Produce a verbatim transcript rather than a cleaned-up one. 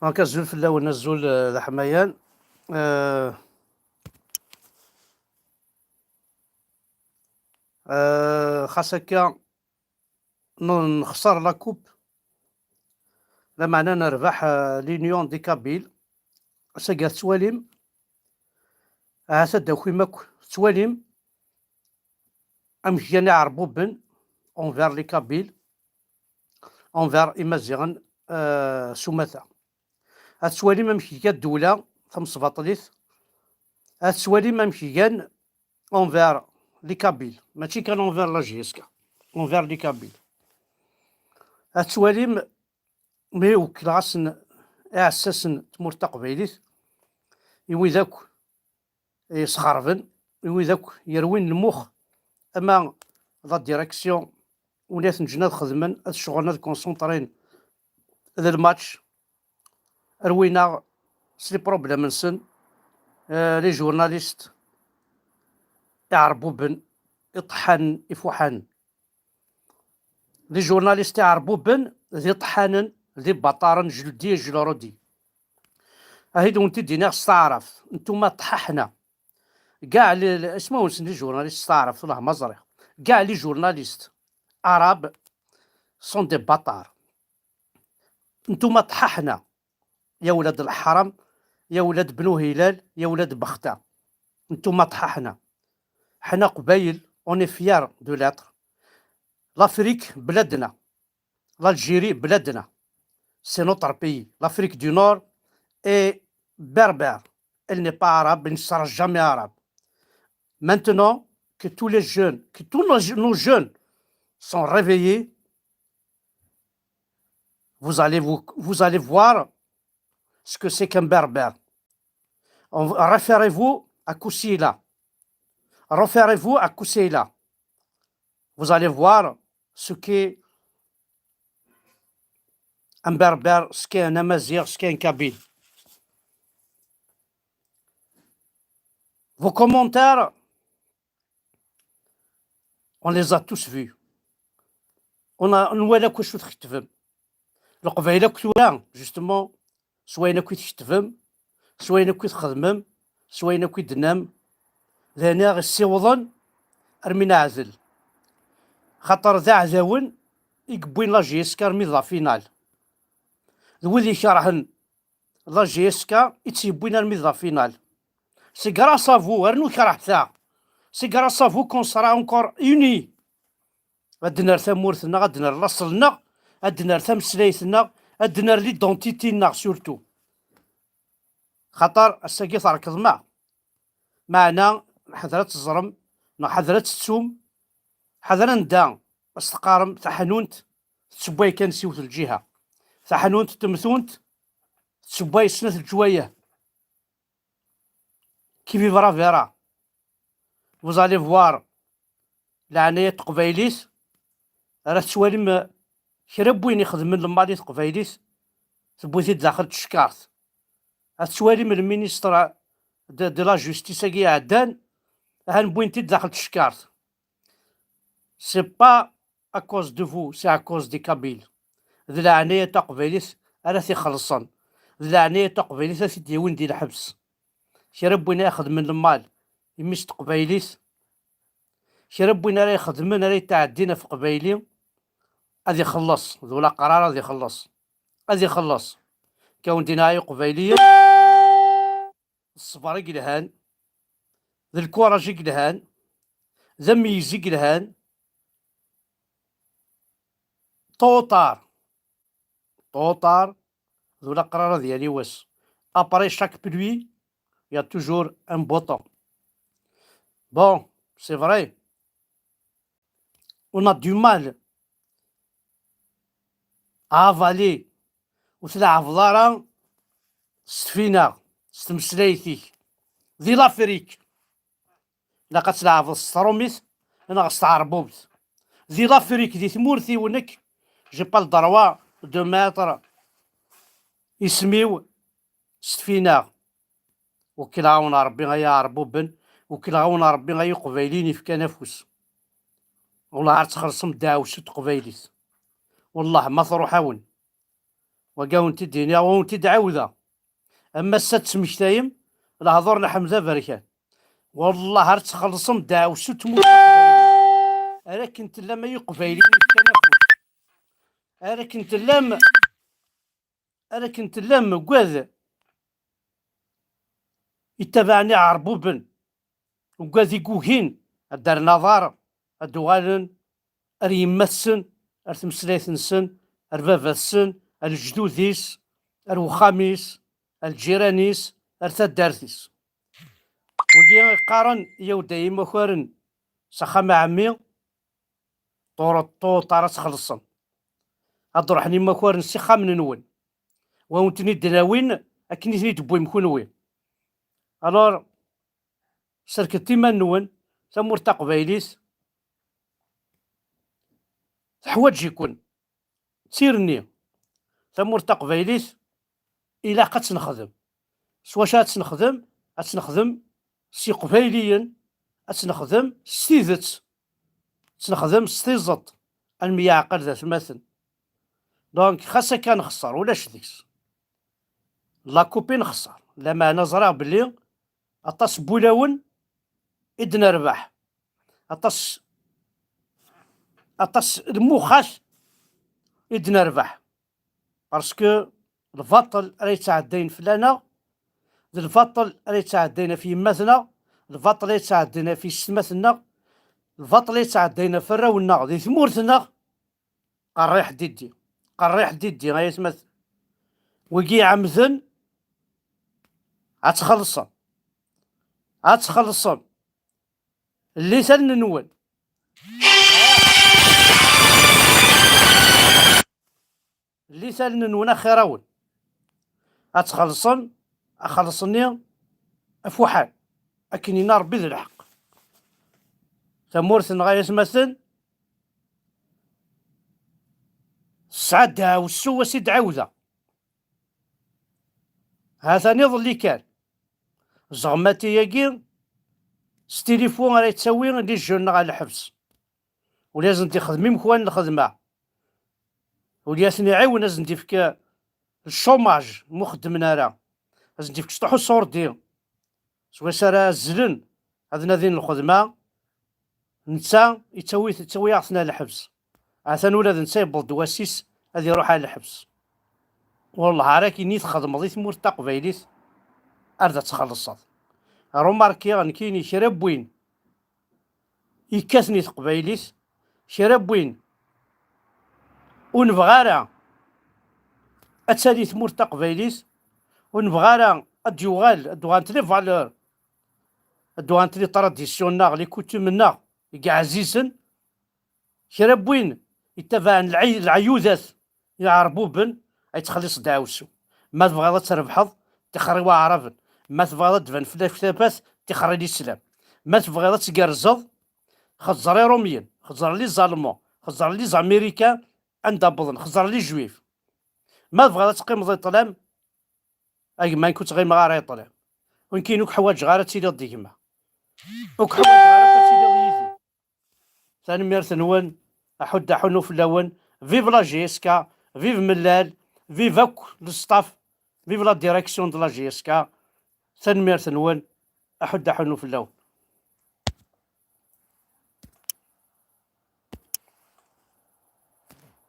Donc, azul fell-awen, azul, euh, d aḥmayan. Euh, euh, xas akka, n-, nexṣer la coupe, lameɛna nerbeḥ, euh, l'Union des Kabyles. Ass-agi tettwalim, ahat ad d-takim akk, tettwalim amek gan iɛerbuben envers les Kabyles, envers Imaziɣen, euh, s umata. Ad tettwalim amek gan ddewla tamesbaṭlit. Ad tettwalim amek gan envers les Kabyles, mačči kan envers la J S K, envers les Kabyles. Ad tettwalim mi wekkleɣ-asen iɛessasen n tmurt taqbaylit, i wid akk yesxerben, i wid akk yerwin lmux, ama la direction, win ay ten-ǧǧen ad xedmen, ad ccɣlen, ad concentrén d lmatch, rwin-aɣ s les problèmes-nsen, euh, les journalistes iɛerbuben, iṭeḥḥanen, ifuḥanen. Les journalistes iɛerbuben, d iṭeḥḥanen, d ibaṭaren, je le dis et je le redis. Ahi d wen-t-id-iniɣ s taɛrabt, ntuma ṭḥaḥna. Kkaɛ li, li, ismawen-nsen les journalistes s taɛrabt, wellah ma ẓriɣ. Kkaɛ les journalistes arabes sont des bâtards. Ntuma ṭḥaḥna. Ya ولاد الحرام، ya ولاد بنو هلال، ya ولاد بختا. Ntuma ṭḥaḥna. Ḥna Qbayel, on est fiers de l'être. L'Afrique, بلادنا. L'Algérie, بلادنا. C'est notre pays. L'Afrique du Nord est berbère. Elle n'est pas arabe, elle ne sera jamais arabe. Maintenant que tous les jeunes, que tous nos, nos jeunes sont réveillés, vous allez vous, vous allez voir ce que c'est qu'un berbère. On- Référez-vous à Kousila. Référez-vous à Kousila. Vous allez voir ce qu'est un berbère, ce qu'est un amazigh, ce qu'est un kabyle. Vos commentaires, on les a tous vus. On a, nwala akk acu tketbem. Leqbayel akk tura, justement, s wayen akk i tketbem, s wayen akk i txedmem, s wayen akk i d-tennam, d ayen i aɣ-issiwḍen armi neɛdel. Xaṭer d aɛdawen i yewwin la J S K armi d la finale. D wid ikerhen la J S K i tt-yewwin armi d la finale. C'est grâce à vous, rnu kerheɣ-aɣ. C'est grâce à vous qu'on sera encore unis. Ad d-nerr tamurt-nneɣ, ad d-nerr laṣel-nneɣ, ad d-nerr tameslayt-nneɣ, ad d-nerr l'identité-nneɣ surtout. Xaṭer ass-agi terkeḍem-aɣ. Meɛna ḥader ad teẓrem, neɣ ḥader ad tettum, ḥader anda as-teqqarem taḥnunt tessewway kan s yiwet lǧiha. Taḥnunt n temtunt tessewway snat leǧwayeh. Qui vivra verra. Vous allez voir, leɛnaya n teqbaylit, ara tettwalim, eh, kra n win ixedmen lmal i teqbaylit, tewwi-t-id daxel n tcekkart. Ad tettwalim le ministre de, de la justice-agi iɛeddan, ahan wwin-t-id daxel n tcekkart. C'est pas à cause de vous, c'est à cause des Kabyles. D leɛnaya n taqbaylit ara t-ixellṣen. D leɛnaya n taqbaylit ara t-id-yawin di lḥebs. Kra n win ara ixedmen lmal i mmi-s n teqbaylit, kra n win ara ixedmen, ara yetɛeddin ɣef uqbayli, ad ixelleṣ. D ulaqrar ad ixelleṣ. Ad ixelleṣ. Kkawen dina ay uqbayliyen. D ṣṣber i yelhan, d lkuraj i yelhan, d ameyyez i yelhan. Tôt ou tard, tôt ou tard, d ulaqrar ad yali wass. Après chaque pluie, il y a toujours un beau temps. Bon, c'est vrai. On a du mal à avaler, ur tleɛɛbeḍ ara s tfinaɣ, s tmeslayt-ik. Di l'Afrique, ilaq ad tleɛbeḍ s trumit neɣ s tɛerbubt. Di l'Afrique, di tmurt-iw nekk, j'ai pas le droit de mettre isem-iw s tfinaɣ. Wekkleɣ-awen Ṛebbi ay iɛerbuben, wekkleɣ-awen Ṛebbi ay iqbayliyen yefkan afus. Wellah ar txellṣem ddeɛwessu n teqbaylit. Wellah ma truḥ-awen. Wagi wen-t-id-iniɣ, wen-t-id-ɛawdeɣ. Am ass-a ad tesmektayem lehdur n Ḥemza Berkan. Wellah ar txellṣem ddeɛwessu n tmurt taqbaylit. Ar akken tellam ay iqbayliyen yefkan afus. Ar akken tellam, ar akken tellam deg wad ittabaɛen iɛerbuben, deg wad i yugin ad d-rren aḍar, ad d-uɣalen ar yemma-tsen, ar tmeslayt-nsen, ar baba-tsen, ar lejdud-is, ar wexxam-is, ar lǧiran-is, ar taddart-is. Wigi i qqaren yaw-d ay imakaren s axxam n ɛemmi, ṭureṭṭuṭ ara txellṣem. Ad d-ruḥen imakaren s ixxamen-nwen. Wa wen-ten-id-nawin akken i ten-id-tewwim kunwi. Alors, serket iman-nwen, tamurt taqbaylit teḥwaǧ-iken. D tirni, tamurt taqbaylit ilaq ad tt-nexdem. S wacu ad tt-nexdem? Ad tt-nexdem s iqbayliyen, ad tt-nexdem s tidet, ad tt-nexdem s tiẓeṭ, ad nemyeɛqal d atmaten. Donc, xas akka nexṣer, ulac deg-s. La coupe nexṣer, lameɛna ẓriɣ belli aṭas n wulawen i d-nerbeḥ, aṭas, aṭas n lmuxat i d-nerbeḥ, parce que lbaṭel ara yettɛeddayen fell-aneɣ, d lbaṭel ara yettɛeddayen ɣef yemma-tneɣ, lbaṭel ara yettɛeddayen ɣef yessetma-tneɣ, lbaṭel ara yettɛeddayen ɣef warraw-nneɣ di tmurt-nneɣ. Qerriḥ diddi, qerriḥ diddi, ay atmaten. Wigi iɛemden ad txellṣem, ad txellṣem. Llit allen-nwen. Llit allen-nwen axir-awen. Ad txellṣem axelleṣ-nni afuḥan, akken yenna Rebbi d lḥeqq. Tamurt-nneɣ ay atmaten tesɛa ddeɛwessu, ad s-id-ɛawdeɣ. Ha-t-an iḍelli kan, zeɣmati-agi s tilifu ara yettawi les jeunes ɣer lḥebs. Ula ad sen-d-ixdem imekwan n lxedma. Ula ad ten-iɛiwen, ad sen-d-ifk le chômage, ma ur xeddmen ara. Ad sen-d-ifk sṭuḥ uṣurdi. S wacu ara azzlen ad nadin lxedma, netta yettawi, yettawi-aɣ-ten ɣer lḥebs. Atan ula d netta yewweḍ-d wass-is ad iruḥ ɣer lḥebs. Wellah ara akken i txedmeḍ i tmurt taqbaylit ar d ad txellṣeḍ. Remarkiɣ nekkini kra n win yekkaten i teqbaylit, kra n win ur nebɣi ara ad tali tmurt taqbaylit, ur nebɣi ara ad d-yuɣal, ad d-uɣalent les valeurs, ad d-uɣalent les traditions-nneɣ, les coutumes-nneɣ i yeɛzizen. Kra n win yettabaɛen lɛi-, leɛyudat iɛerbuben ay yettxelliṣ ddeɛwessu. Ma tebɣiḍ ad trebḥeḍ, tixer i waɛraben. Ma tebɣiḍ ad d-tban fell-ak tafat, tixer i lislam. Ma tebɣiḍ ad tgerrzeḍ, xeẓẓer Iṛumyen, xeẓẓer les Allemands, xeẓẓer les Américains anda wwḍen, xeẓẓer les Juifs. Ma tebɣiḍ ad teqqimeḍ i ṭṭlam, a gma, nekk ur ttɣimeɣ ara i ṭṭlam. Ur nekkini ur k-ḥwaǧeɣ ara ad tiliḍ d gma. Ur k-ḥwaǧeɣ ara ad tiliḍ yid-i. Tanemmirt-nwen, aḥuddu aḥunnu fell-awen. Vive la J S K, vive Mellal, vive akk le staff, vive la direction de la J S K. Tanemmirt-nwen, aḥuddu aḥunnu fell-awen.